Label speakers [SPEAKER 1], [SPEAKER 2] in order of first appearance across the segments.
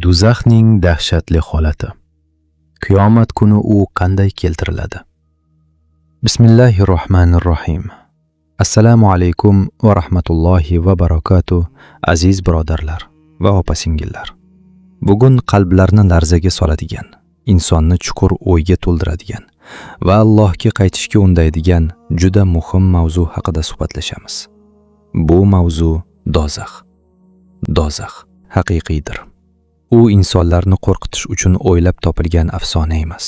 [SPEAKER 1] Do'zaxning dahshatli holati. Qiyomat kuni u qanday keltiriladi? Bismillahirrohmanirrohim. Assalomu alaykum va rahmatullohi va barakatuh, aziz birodarlar va opa-singillar. Bugun qalblarni larzaga soladigan, insonni chuqur o'yga to'ldiradigan va Allohga qaytishga undaydigan juda muhim mavzu haqida suhbatlashamiz. Bu mavzu do'zax. Do'zax haqiqiydir. U insonlarni qo'rqitish uchun o'ylab topilgan afsona emas.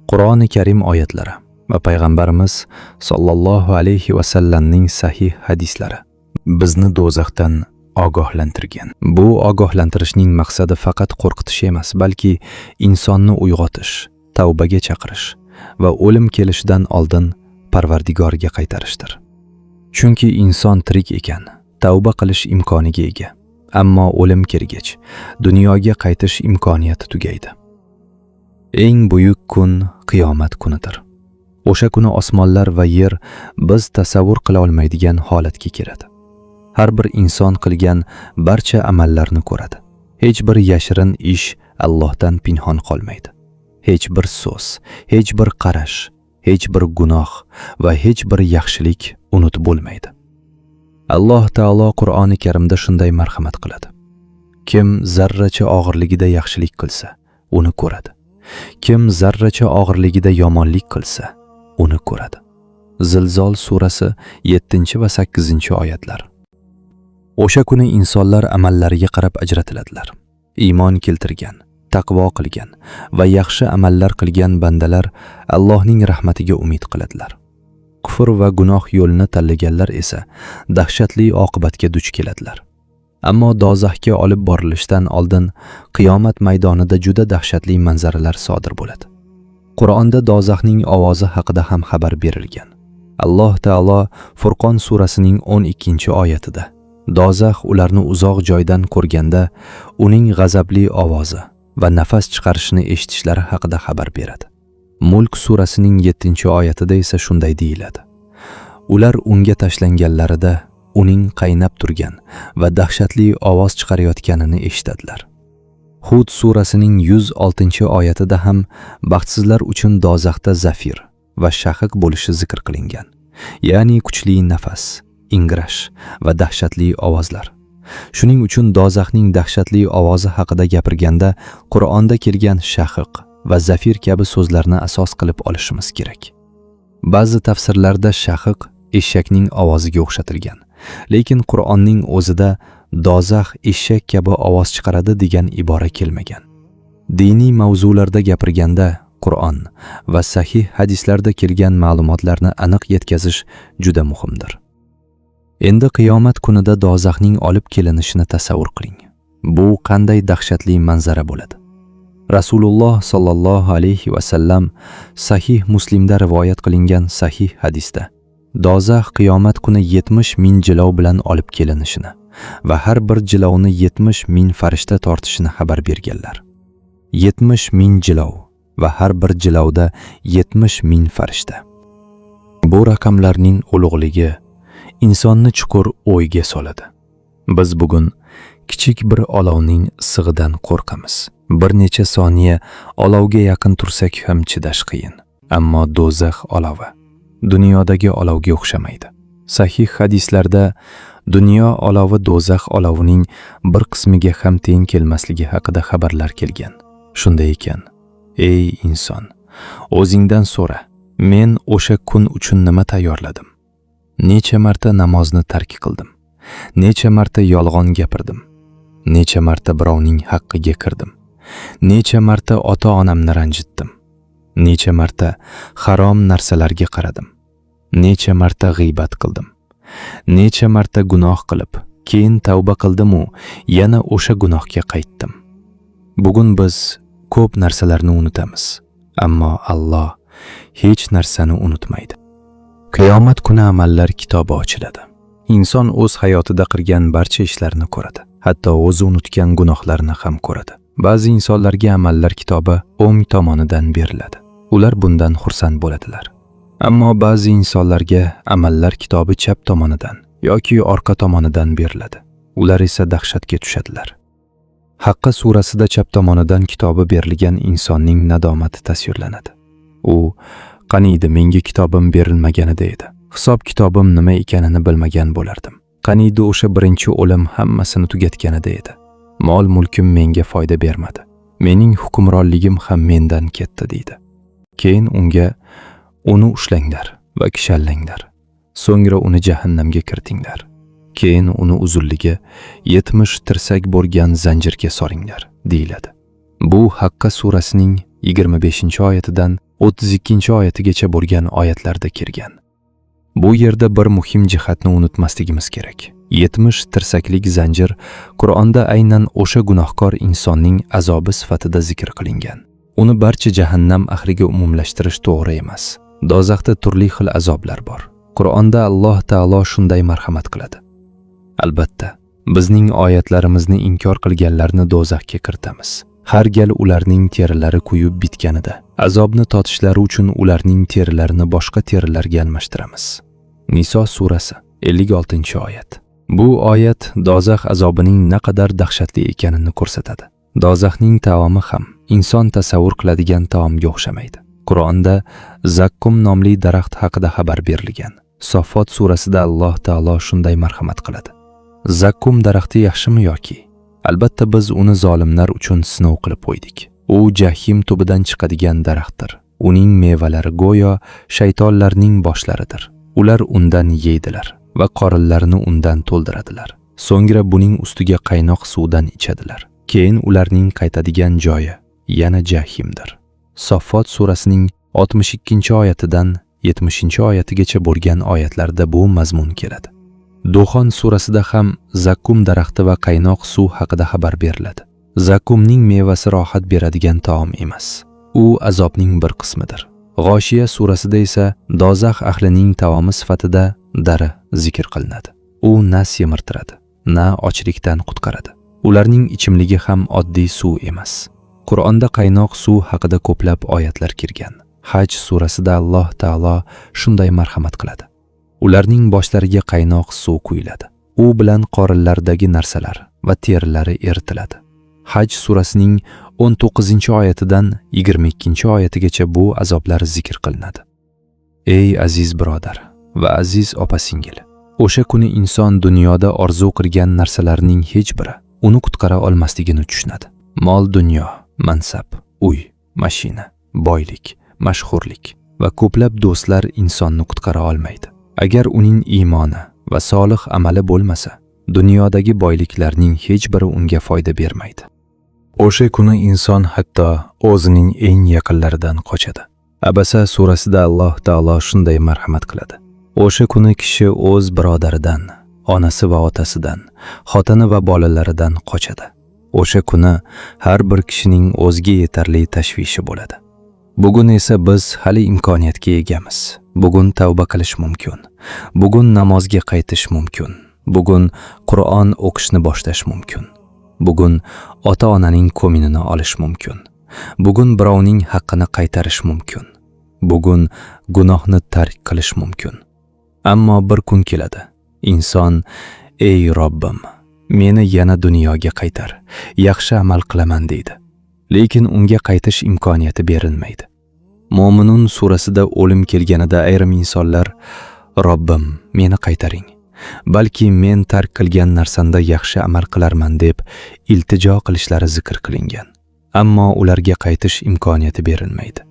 [SPEAKER 1] Qur'oni Karim oyatlari va payg'ambarimiz sollallohu alayhi va sallamning sahih hadislari bizni do'zaxdan ogohlantirgan. Bu ogohlantirishning maqsadi faqat qo'rqitish emas, balki insonni uyg'otish, tavbaga chaqirish va o'lim kelishidan oldin Parvardigorga qaytarishdir. Chunki inson tirik ekan, tavba qilish imkoniga ega. Ammo o'lim kelgach, dunyoga qaytish imkoniyati tugaydi. Eng buyuk kun qiyomat kunidir. O'sha kuni osmonlar va yer biz tasavvur qila olmaydigan holatga keladi. Har bir inson qilgan barcha amallarni ko'radi. Hech bir yashirin ish Allohdan pinhon qolmaydi. Hech bir so'z, hech bir qarash, hech bir gunoh va hech bir yaxshilik unutib bo'lmaydi. Alloh taolo Qur'oni Karimda shunday marhamat qiladi. Kim zarracha og'irligida yaxshilik qilsa, uni ko'radi. Kim zarracha og'irligida yomonlik qilsa, uni ko'radi. Zilzol surasi 7 va 8 oyatlar. O'sha kuni insonlar amallariga qarab ajratiladilar. Iymon keltirgan, taqvo qilgan va yaxshi amallar qilgan bandalar Allohning rahmatiga umid qiladilar. Kufr va gunoh yo'lini tanlaganlar esa dahshatli oqibatga duch keladilar. Ammo do'zaxga olib borilishdan oldin qiyomat maydonida juda dahshatli manzaralar sodir bo'ladi. Qur'onda do'zaxning ovozi haqida ham xabar berilgan. Alloh taolo Furqon surasining 12-oyatida do'zax ularni uzoq joydan ko'rganda uning g'azabli ovozi va nafas chiqarishini eshitishlari haqida xabar beradi. Mulk surasining 7-oyatida esa shunday deyiladi: Ular unga tashlanganlarida uning qaynab turgan va dahshatli ovoz chiqarayotganini eshitadilar. Hud surasining 106-oyatida ham baxtsizlar uchun do'zaxda zafir va shahiq bo'lishi zikr qilingan. Ya'ni kuchli nafas, ingrash va dahshatli ovozlar. Shuning uchun do'zaxning dahshatli ovozi haqida gapirganda Qur'onda kelgan shahiq va zafir kabi so'zlarni asos qilib olishimiz kerak. Ba'zi tafsirlarda shahiq eshakning ovoziga o'xshatilgan. Lekin Qur'onning o'zida do'zax eshak kabi ovoz chiqaradi degan ibora kelmagan. Diniy mavzularda gapirganda Qur'on va sahih hadislarda kelgan ma'lumotlarni aniq yetkazish juda muhimdir. Endi qiyomat kunida do'zaxning olib kelinishini tasavvur qiling. Bu qanday dahshatli manzara bo'ladi? Rasululloh sallallohu alayhi va sallam sahih Muslimda rivoyat qilingan sahih hadisda do'zax qiyomat kuni 70 ming jilov bilan olib kelinishini va har bir jilovni 70 ming farishta tortishini xabar berganlar. 70 ming jilov va har bir jilovda 70 ming farishta. Bu raqamlarning ulug'ligi insonni chuqur o'yga soladi. Biz bugun kichik bir olovning issig'idan qo'rqamiz. Bir necha soniya olovga yaqin tursak ham chidash qiyin. Ammo do'zax olovi dunyodagi olovga o'xshamaydi. Sahih hadislarda dunyo olovi do'zax olovining bir qismiga ham teng kelmasligi haqida xabarlar kelgan. Shunday ekan, ey inson, o'zingdan so'ra, men o'sha kun uchun nima tayyorladim? Necha marta namozni tark qildim? Necha marta yolg'on gapirdim? Necha marta birovning haqqiga kirdim? Necha marta ota-onamni ranjitdim? Necha marta harom narsalarga qaradim? Necha marta g'iybat qildim? Necha marta gunoh qilib, keyin tavba qildim-u, yana o'sha gunohga qaytdim. Bugun biz ko'p narsalarni unutamiz, ammo Alloh hech narsani unutmaydi. Qiyomat kuni amallar kitobi ochiladi. Inson o'z hayotida qilgan barcha ishlarni ko'radi. Hatto o'zi unutgan gunohlarni ham ko'radi. Ba'zi insonlarga amallar kitobi o'ng tomonidan beriladi. Ular bundan xursand bo'ladilar. Ammo ba'zi insonlarga amallar kitobi chap tomonidan yoki orqa tomonidan beriladi. Ular esa dahshatga tushadilar. Haqqa surasida chap tomonidan kitobi berilgan insonning nadomati tasvirlanadi. U: "Qaniydi menga kitobim berilmaganida edi. Hisob kitobim nima ekanini bilmagan bo'lardim. Qaniydi o'sha birinchi o'lim hammasini tugatganida edi. Mol mulkim menga foyda bermadi. Mening hukmronligim ham mendan ketdi", deydi. Keyin unga: "Uni ushlanglar va kishanlanglar. So'ngra uni jahannamga kiritinglar. Keyin uni uzunligi 70 tirsak bo'lgan zanjirga solinglar", deyiladi. Bu Haqqa surasining 25-oyatidan 32-oyatigacha bo'lgan oyatlarda kelgan. Bu yerda bir muhim jihatni unutmasligimiz kerak. 70 tirsaklik zanjir Qur'onda aynan o'sha gunohkor insonning azobi sifatida zikr qilingan. Uni barcha jahannam ahliga umumlashtirish to'g'ri emas. Dozaxda turli xil azoblar bor. Qur'onda Alloh taolo shunday marhamat qiladi: "Albatta, bizning oyatlarimizni inkor qilganlarni do'zaxga kiritamiz. Har gal ularning terilari kuyib bitganida, azobni totishlari uchun ularning terilarini boshqa terilarga almashtiramiz." Niso surasi 56-oyat. Bu oyat dozax azobining naqadar dahshatli ekanini ko'rsatadi. Dozaxning taomi ham inson tasavvur qiladigan taomga o'xshamaydi. Qur'onda zakkum nomli daraxt haqida xabar berilgan. Soffot surasida Alloh taolo shunday marhamat qiladi: "Zakkum daraxti yaxshimi yoki? Albatta biz uni zolimlar uchun sinov qilib qo'ydik. U jahim tubidan chiqadigan daraxtdir. Uning mevalari go'yo shaytonlarning boshlaridir. Ular undan yeydilar va qorinlarini undan to'ldiradilar. So'ngra buning ustiga qaynoq suvdan ichadilar. Keyin ularning qaytadigan joyi yana jahimdir." Soffot surasining 62-oyatidan 70-oyatigacha bo'lgan oyatlarda bu mazmun keladi. Duxon surasida ham zakkum daraxti va qaynoq suv haqida xabar beriladi. Zakkumning mevasi rohat beradigan taom emas. U azobning bir qismidir. G'oshiya surasida esa dozax ahlining taomi sifatida dara zikr qilinadi. U na semirtiradi, na ochlikdan qutqaradi. Ularning ichimligi ham oddiy suv emas. Qur'onda qaynoq suv haqida ko'plab oyatlar kelgan. Haj surasida Alloh taolo shunday marhamat qiladi: "Ularning boshlariga qaynoq suv quyiladi. U bilan qorinlaridagi narsalar va terilari eritiladi." Haj surasining 19-oyatidan 22-oyatigacha bu azoblar zikr qilinadi. Ey aziz birodar va aziz opa-singil, o'sha kuni inson dunyoda orzu qilgan narsalarning hech biri uni qutqara olmasligini tushunadi. Mol dunyo, mansab, uy, mashina, boylik, mashhurlik va ko'plab do'stlar insonni qutqara olmaydi. Agar uning iymoni va solih amali bo'lmasa, dunyodagi boyliklarning hech biri unga foyda bermaydi. O'sha kuni inson hatto o'zining eng yaqinlaridan qochadi. Abasa surasida Alloh taolo shunday marhamat qiladi: "O'sha kuni kishi o'z birodaridan, onasi va otasidan, xotini va bolalaridan qochadi. O'sha kuni har bir kishining o'ziga yetarli tashvishi bo'ladi." Bugun esa biz hali imkoniyatga egamiz. Bugun tavba qilish mumkin. Bugun namozga qaytish mumkin. Bugun Qur'on o'qishni boshlash mumkin. Bugun ota-onaning ko'minini olish mumkin. Bugun birovning haqqini qaytarish mumkin. Bugun gunohni tark qilish mumkin. Ammo bir kun keladi. Inson: "Ey Robbim, meni yana dunyoga qaytar, yaxshi amal qilaman", deydi. Lekin unga qaytish imkoniyati berilmaydi. Mo'minun surasida o'lim kelganida ayrim insonlar: "Robbim, meni qaytaring. Balki men tark qilgan narsamda yaxshi amal qilarman", deb iltijo qilishlari zikr qilingan. Ammo ularga qaytish imkoniyati berilmaydi.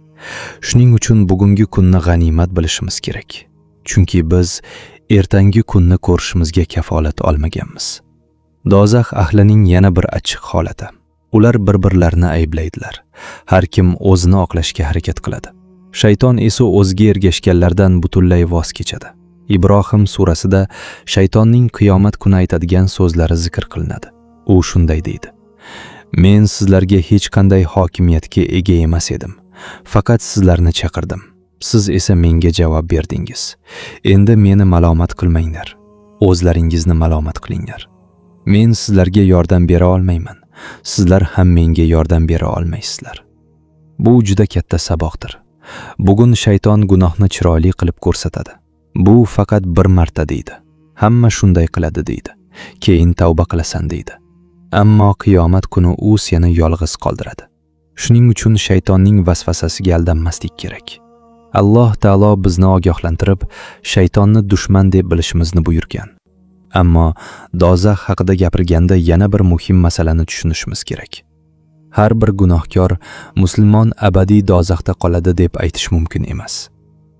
[SPEAKER 1] Shuning uchun bugungi kunni g'animat bilishimiz kerak. Chunki biz ertangi kunni ko'rishimizga kafolat olmaganmiz. Dozax ahlining yana bir achchiq holati. Ular bir-birlarini ayblaydilar. Har kim o'zini oqlashga harakat qiladi. Shayton esa o'ziga ergashganlardan butunlay voz kechadi. Ibrohim surasida shaytonning qiyomat kuni aytadigan so'zlari zikr qilinadi. U shunday deydi: "Men sizlarga hech qanday hokimiyatga ega emas edim. Faqat sizlarni chaqirdim. Siz esa menga javob berdingiz. Endi meni malomat qilmanglar. O'zlaringizni malomat qilinglar. Men sizlarga yordam bera olmayman. Sizlar ham menga yordam bera olmaysizlar." Bu juda katta saboqdir. Bugun shayton gunohni chiroyli qilib ko'rsatadi. "Bu faqat bir marta", deydi. "Hamma shunday qiladi", deydi. "Keyin tavba qilasan", deydi. Ammo qiyomat kuni u seni yolg'iz qoldiradi. Shuning uchun shaytonning vasvasasiga aldanmaslik kerak. Alloh taolo bizni ogohlantirib, shaytonni dushman deb bilishimizni buyurgan. Ammo dozax haqida gapirganda yana bir muhim masalani tushunishimiz kerak. Har bir gunohkor musulmon abadiy dozaxda qoladi deb aytish mumkin emas.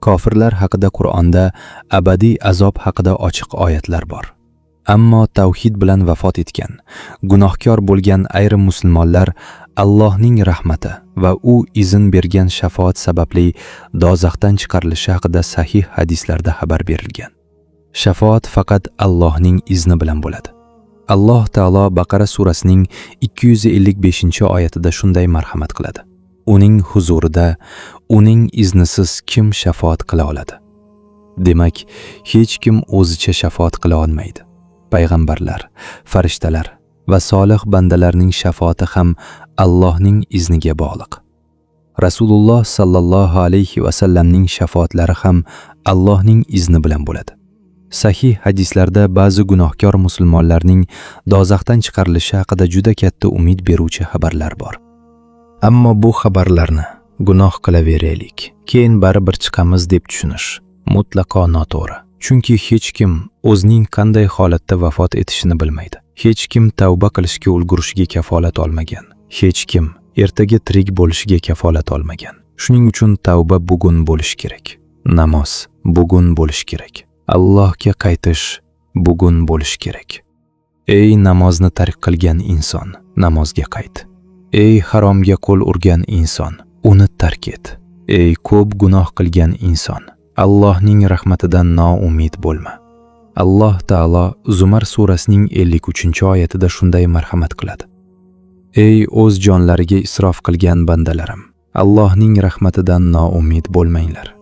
[SPEAKER 1] Kofirlar haqida Qur'onda abadiy azob haqida ochiq oyatlar bor. Ammo tavhid bilan vafot etgan, gunohkor bo'lgan ayrim musulmonlar Allohning rahmati va u izn bergan shafoat sababli dozaxdan chiqarilishi haqida sahih hadislarda xabar berilgan. Shafoat faqat Allohning izni bilan bo'ladi. Alloh taolo Baqara surasining 255-oyatida shunday marhamat qiladi: Uning huzurida uning iznisiz kim shafoat qila oladi? Demak, hech kim o'zicha shafoat qila olmaydi. Payg'ambarlar, farishtalar va solih bandalarning shafoati ham Allohning izniga bog'liq. Rasululloh sallallohu alayhi va sallamning shafoatlari ham Allohning izni bilan bo'ladi. Sahih hadislarda ba'zi gunohkor musulmonlarning dozaxdan chiqarilishi haqida juda katta umid beruvchi xabarlar bor. Ammo bu xabarlarni gunoh qilaveraylik, keyin baribir chiqamiz deb tushunish mutlaqo noto'g'ri. Chunki hech kim o'zining qanday holatda vafot etishini bilmaydi. Hech kim tavba qilishga ulgurishiga kafolat olmagan. Hech kim ertaga tirik bo'lishiga kafolat olmagan. Shuning uchun tavba bugun bo'lishi kerak. Namoz bugun bo'lishi kerak. Allohga qaytish bugun bo'lishi kerak. Ey namozni tark qilgan inson, namozga qayt. Ey haromga qo'l urgan inson, uni tark et. Ey ko'p gunoh qilgan inson, Allohning rahmatidan noumid bo'lma. Alloh taolo Zumar surasining 53-oyatida shunday marhamat qiladi: Ey o'z jonlariga isrof qilgan bandalarim, Allohning rahmatidan noumid bo'lmanglar.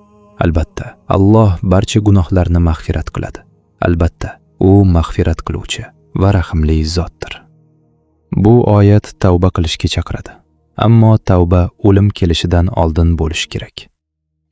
[SPEAKER 1] Albatta, Alloh barcha gunohlarni mag'firat qiladi. Albatta, u mag'firat qiluvchi va rahimli zotdir. Bu oyat tavba qilishga chaqiradi. Ammo tavba o'lim kelishidan oldin bo'lishi kerak.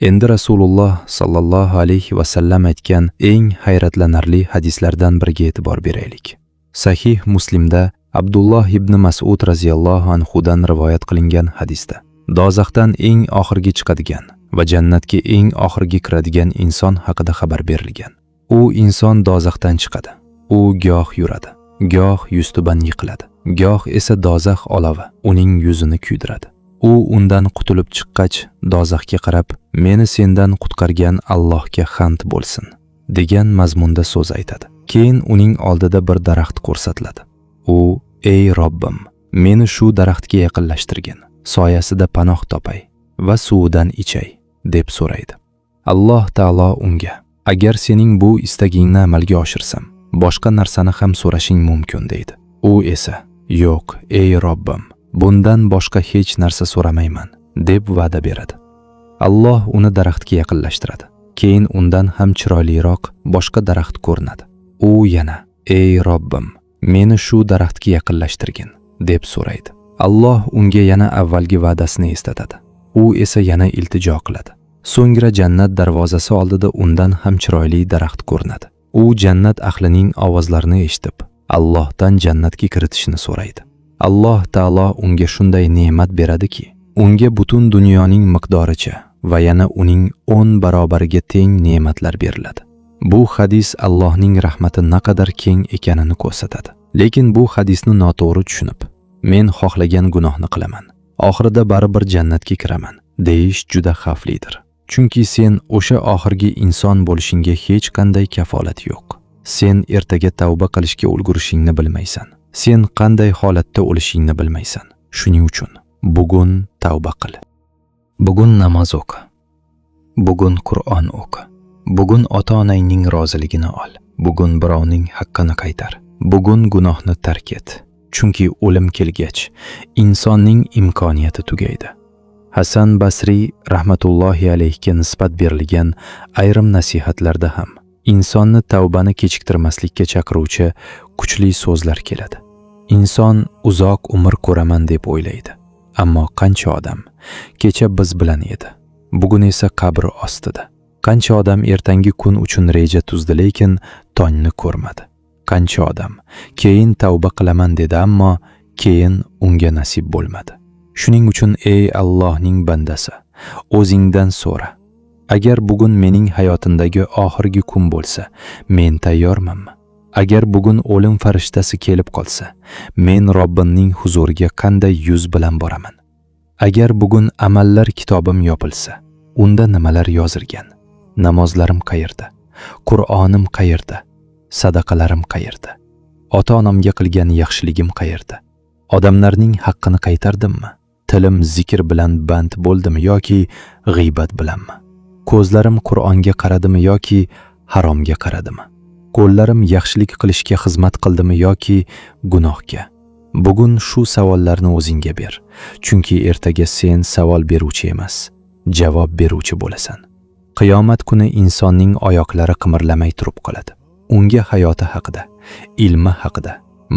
[SPEAKER 1] Endi Rasululloh sallallohu alayhi va sallam aytgan eng hayratlanarli hadislardan biriga e'tibor beraylik. Sahih Muslimda Abdulloh ibn Mas'ud radhiyallohu anhu dan rivoyat qilingan hadisda dozaxdan eng oxirgi chiqadigan va jannatga eng oxirgi kiradigan inson haqida xabar berilgan. U inson dozaxdan chiqadi. U goh yuradi, goh yuztuban yiqiladi, goh esa dozax olovi uning yuzini kuydiradi. U undan qutulib chiqqach, dozaxga qarab, "Meni sendan qutqargan Allohga hamd bo'lsin" degan mazmunda so'z aytadi. Keyin uning oldida bir daraxt ko'rsatiladi. U: "Ey Robbim, meni shu daraxtga yaqinlashtirgin, soyasida panoh topay va suvidan ichay" deb so'raydi. Alloh taolo unga: "Agar sening bu istagingni amalga oshirsam, boshqa narsani ham so'rashing mumkin" deydi. U esa: "Yo'q, ey Robbim, bundan boshqa hech narsa so'ramayman" deb va'da beradi. Alloh uni daraxtga yaqinlashtiradi. Keyin undan ham chiroyliroq boshqa daraxt ko'rinadi. U yana: "Ey Robbim, meni shu daraxtga yaqinlashtirgin" deb so'raydi. Alloh unga yana avvalgi va'dasini eslatadi. U esa yana iltijo qiladi. So'ngra jannat darvozasi oldida undan ham chiroyli daraxt ko'rinadi. U jannat ahlining ovozlarini eshitib, Allohdan jannatga kiritishni so'raydi. Alloh taolo unga shunday ne'mat beradiki, unga butun dunyoning miqdoricha va yana uning 10 barobariga teng ne'matlar beriladi. Bu hadis Allohning rahmati naqadar keng ekanini ko'rsatadi. Lekin bu hadisni noto'g'ri tushunib, men xohlagan gunohni qilaman, oxirida baribir jannatga kiraman deyish juda xavflidir. Chunki sen o'sha oxirgi inson bo'lishingga hech qanday kafolat yo'q. Sen ertaga tavba qilishga ulgurishingni bilmaysan. Sen qanday holatda o'lishingni bilmaysan. Shuning uchun bugun tavba qil. Bugun namoz o'qi. Bugun Qur'on o'qi. Bugun ota-onangning roziligini ol. Bugun birovning haqqini qaytar. Bugun gunohni tark et. Chunki o'lim kelgach, insonning imkoniyati tugaydi. Hasan Basriy rahmatullohi alayhiga nisbat berilgan ayrim nasihatlarda ham insonni tavbani kechiktirmaslikka chaqiruvchi kuchli so'zlar keladi. Inson uzoq umr ko'raman deb o'ylaydi. Ammo qancha odam kecha biz bilan edi, bugun esa qabr ostida. Qancha odam ertangi kun uchun reja tuzdi, lekin tongni ko'rmadi. Qancha odam keyin tavba qilaman dedi, ammo keyin unga nasib bo'lmadi. Shuning uchun ey Allohning bandasi, o'zingdan so'ra. Agar bugun mening hayotimdagi oxirgi kun bo'lsa, men tayyormanmi? Agar bugun o'lim farishtasi kelib qolsa, men Robbimning huzuriga qanday yuz bilan boraman? Agar bugun amallar kitobim yopilsa, unda nimalar yozilgan? Namozlarim qayerda? Qur'onim qayerda? Sadaqalarim qayerda? Ota-onamga qilgan yaxshiligim qayerda? Odamlarning haqqini qaytardimmi? Tilim zikr bilan band bo'ldimi yoki g'iybat bilanmi? Ko'zlarim Qur'onga qaradimi yoki haromga qaradimi? Qo'llarim yaxshilik qilishga xizmat qildimi yoki gunohga? Bugun shu savollarni o'zingga ber. Chunki ertaga sen savol beruvchi emas, javob beruvchi bo'lasan. Qiyomat kuni insonning oyoqlari qimirlamay turib qoladi. Unga hayoti haqida, ilmi haqida,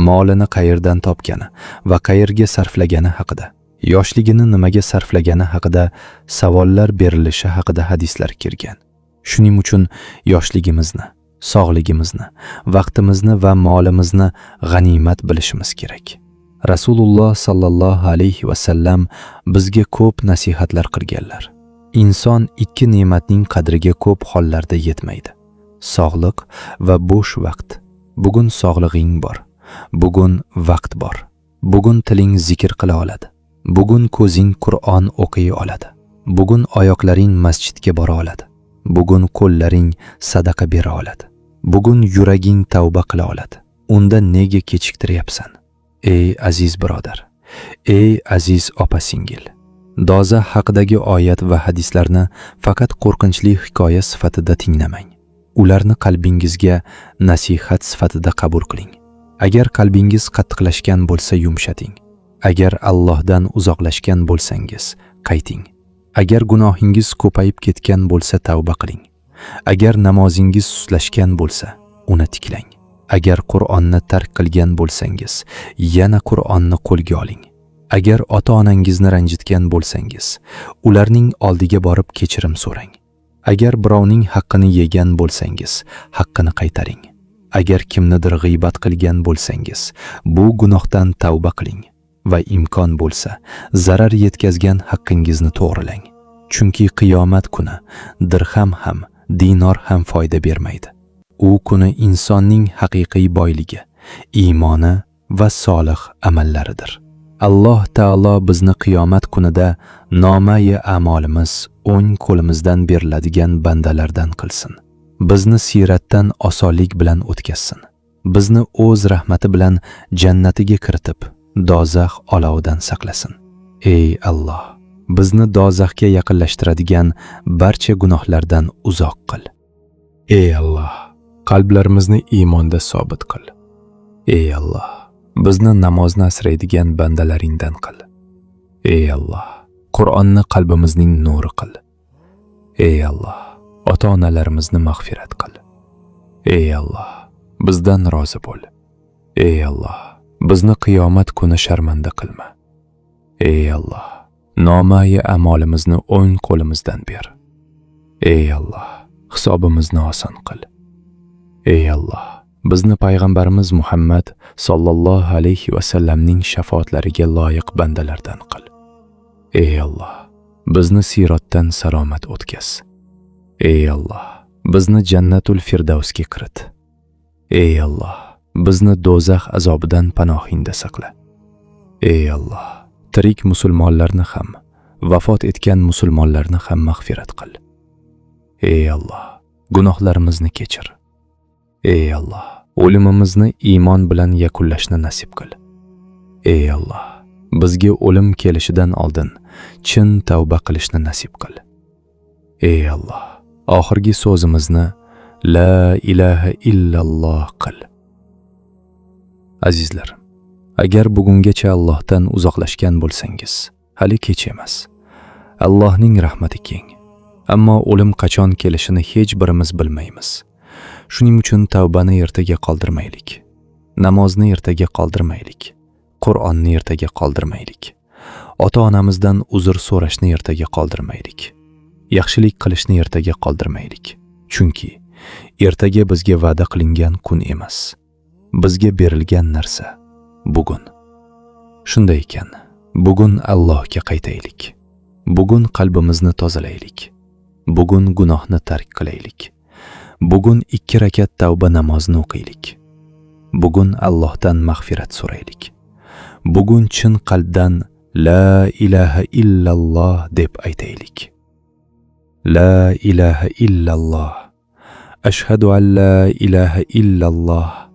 [SPEAKER 1] molini qayerdan topgani va qayerga sarflagani haqida, yoshligini nimaga sarflagani haqida savollar berilishi haqida hadislar kelgan. Shuning uchun yoshligimizni, sog'ligimizni, vaqtimizni va molimizni g'animat bilishimiz kerak. Rasululloh sallallohu alayhi va sallam bizga ko'p nasihatlar qilganlar. Inson ikki ne'matning qadriga ko'p hollarda yetmaydi. Sog'liq va bo'sh vaqt. Bugun sog'lig'ing bor. Bugun vaqt bor. Bugun tiling zikr qila oladi. Bugun ko'zing Qur'on o'qiy oladi. Bugun oyoqlaring masjidga bora oladi. Bugun qo'llaring sadaqa bera oladi. Bugun yuraging tavba qila oladi. Unda nega kechiktiryapsan? Ey aziz birodar, ey aziz opa-singil, dozax haqidagi oyat va hadislarni faqat qo'rqinchli hikoya sifatida tinglamang. Ularni qalbingizga nasihat sifatida qabul qiling. Agar qalbingiz qattiqlashgan bo'lsa, yumshating. Agar Allohdan uzoqlashgan bo'lsangiz, qayting. Agar gunohingiz ko'payib ketgan bo'lsa, tavba qiling. Agar namozingiz sustlashgan bo'lsa, uni tiklang. Agar Qur'onni tark qilgan bo'lsangiz, yana Qur'onni qo'lga oling. Agar ota-onangizni ranjitgan bo'lsangiz, ularning oldiga borib kechirim so'rang. Agar birovning haqqini yegan bo'lsangiz, haqqini qaytaring. Agar kimnidir g'iybat qilgan bo'lsangiz, bu gunohdan tavba qiling va imkon bo'lsa, zarar yetkazgan haqqingizni to'g'rilang. Chunki qiyomat kuni dirham ham, dinor ham foyda bermaydi. U kuni insonning haqiqiy boyligi iymoni va solih amallaridir. Alloh taolo bizni qiyomat kunida nomai a'molimiz o'ng qo'limizdan beriladigan bandalardan qilsin. Bizni sirotdan osonlik bilan o'tkazsin. Bizni o'z rahmati bilan jannatiga kiritib, dozax olovidan saqlasin. Ey Alloh, bizni dozaxga yaqinlashtiradigan barcha gunohlardan uzoq qil.
[SPEAKER 2] Ey Alloh, qalblarimizni iymonda sobit qil.
[SPEAKER 1] Ey Alloh, bizni namozni asraydigan bandalaringdan qil. Ey Alloh, Qur'onni qalbimizning nuri qil. Ey Alloh, ota-onalarimizni mag'firat qil. Ey Alloh, bizdan rozi bo'l. Ey Alloh, bizni qiyomat kuni sharmanda qilma. Ey Alloh, nomai a'molimizni o'ng qo'limizdan ber. Ey Alloh, hisobimizni oson qil. Ey Alloh, bizni payg'ambarimiz Muhammad sallallohu alayhi va sallamning shafoatlariga loyiq bandalardan qil. Ey Alloh, bizni sirotdan salomat o'tkaz. Ey Alloh, bizni jannatul firdavsga kirit. Ey Alloh, bizni do'zax azobidan panohingda saqla. Ey Alloh, tirik musulmonlarni ham, vafot etgan musulmonlarni ham mag'firat qil. Ey Alloh, gunohlarimizni kechir. Ey Alloh, o'limimizni iymon bilan yakunlashni nasib qil. Ey Alloh, bizga o'lim kelishidan oldin chin tavba qilishni nasib qil. Ey Alloh, oxirgi so'zimizni la ilaha illalloh qil. Azizlar, agar bugungacha Allohdan uzoqlashgan bo'lsangiz, hali kech emas. Allohning rahmati keng. Ammo o'lim qachon kelishini hech birimiz bilmaymiz. Shuning uchun tavbani ertaga qoldirmaylik. Namozni ertaga qoldirmaylik. Qur'onni ertaga qoldirmaylik. Ota-onamizdan uzr so'rashni ertaga qoldirmaylik. Yaxshilik qilishni ertaga qoldirmaylik. Chunki ertaga bizga va'da qilingan kun emas. Bizga berilgan narsa bugun. Shunday ekan, bugun Allohga qaytaylik. Bugun qalbimizni tozalaylik. Bugun gunohni tark qilaylik. Bugun 2 rakat tavba namozini o'qiylik. Bugun Allohdan mag'firat so'raylik. Bugun chin qalbdan la ilaha illalloh deb aytaylik. La ilaha illalloh. Ashhadu an la ilaha illalloh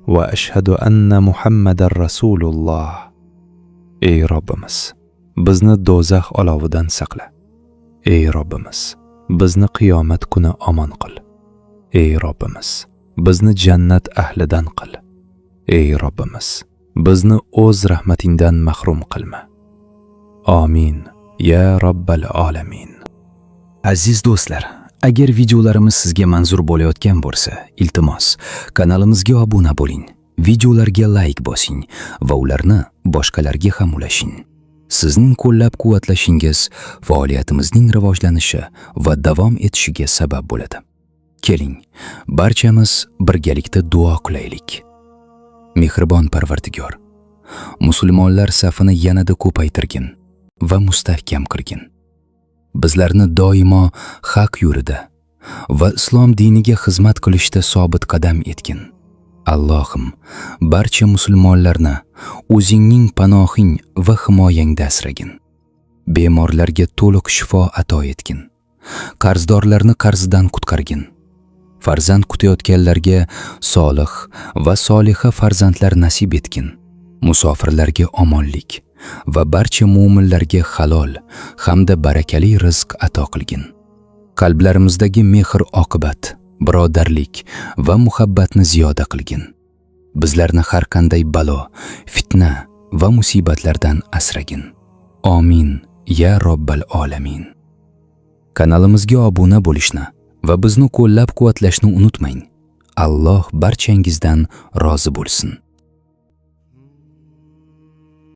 [SPEAKER 1] va ashhadu anna Muhammadar Rasululloh. Ey Robbimiz, bizni do'zax olovidan saqla. Ey Robbimiz, bizni qiyomat kuni omon qil. Ey Robbimiz, bizni jannat ahlidan qil. Ey Robbimiz, bizni o'z rahmatingdan mahrum qilma. Amin. Ya Robbal alamin.
[SPEAKER 3] Aziz do'stlar, agar videolarimiz sizga manzur bo'layotgan bo'lsa, iltimos, kanalimizga obuna bo'ling, videolarga layk bosing va ularni boshqalarga ham ulashing. Sizning qo'llab-quvvatlashingiz faoliyatimizning rivojlanishi va davom etishiga sabab bo'ladi. Keling, barchamiz birgalikda duo qilaylik. Mehribon Parvardigor, musulmonlar safini yanada ko'paytirgin va mustahkam qilgin. Bizlarni doimo haq yo'lida va islom diniga xizmat qilishda sobit qadam etgin. Allohim, barcha musulmonlarni o'zingning panohing va himoyangda asragin. Bemorlarga to'liq shifo ato etgin. Qarzdorlarni qarzidan qutqargin. Farzand kutayotganlarga solih va soliha farzandlar nasib etgin. Musofirlarga omonlik va barcha mu'minlarga halol hamda barakali rizq ato qilgin. Qalblarimizdagi mehr oqibat, birodarlik va muhabbatni ziyoda qilgin. Bizlarni har qanday balo, fitna va musibatlardan asragin. Amin ya robbal olamin. Kanalimizga obuna bo'lishni va bizni qo'llab-quvvatlashni unutmang. Alloh barchangizdan rozi bo'lsin.